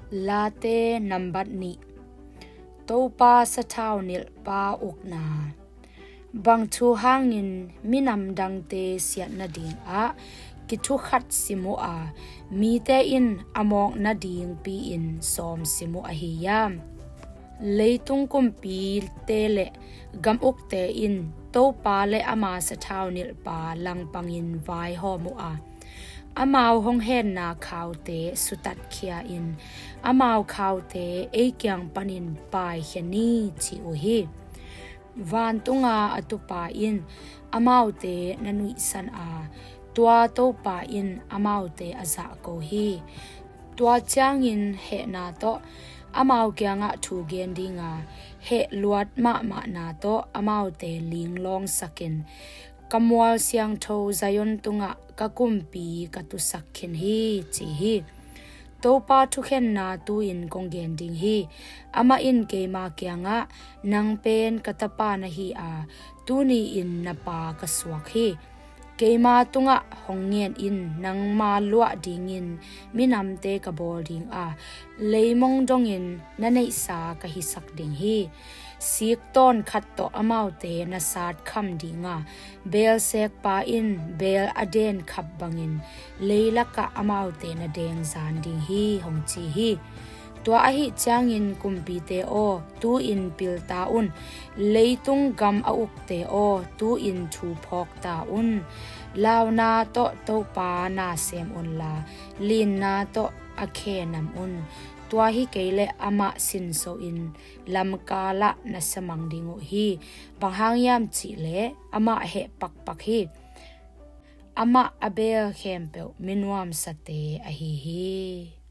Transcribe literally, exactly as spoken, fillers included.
Late nambat nih. Topa sathau nilhpa ukna. Bang thu hangin minam dangte siat nadingah kithukhat sim uh a, mite in a mawk nadingpi-in sawm sim uh ahi hiam? Leitung kumpite le gam ukte in Topa le ama sathau nilhpa langpangin vaihawm uh a, amau hong henna khaute sutatkhia-in, amau khaute ei kiang panin paikhia ni, ci uh hi. Vantunga a tupa in amaute na nuihsan a, tua Topa in amaute a zahko hi. Tua ciangin hehna tawh amau kiangah thu gen dinga, heh luat mahmahna tawh amaute linglawngsakin, ka mual siangtho Zion tungah ka kumpi ka tusak khin hi, ci hi. Topa thukhenna tu-in kong gen ding hi. Amah in keima kiangah, nang pen ka tapa na hi a, tuni-in na pa ka suak hi. Keima tungah hong ngen in, nangma luah dingin minamte ka bawl ding a, leimong dongin na neihsa ka hisak ding hi. Siktawn khat tawh amaute na satkham dinga, beelsekpa in beel a denkhap bangin leilakah amaute na dengzan ding hi, hong ci hi. Tua ahih ciangin kumpite aw, tu-in pil ta un. Leitung gam a ukte aw, tu-in thu phawk ta un. Launa tawh Topa na sem unla, linna tawh a khe nam un. Tua hi kei leh amah sinso-in lamkalah na siamang ding uh hi. Bang hang hiam cihleh amah heh pakpak hi. Amah a beel khempeuh minuamsate ahi hi.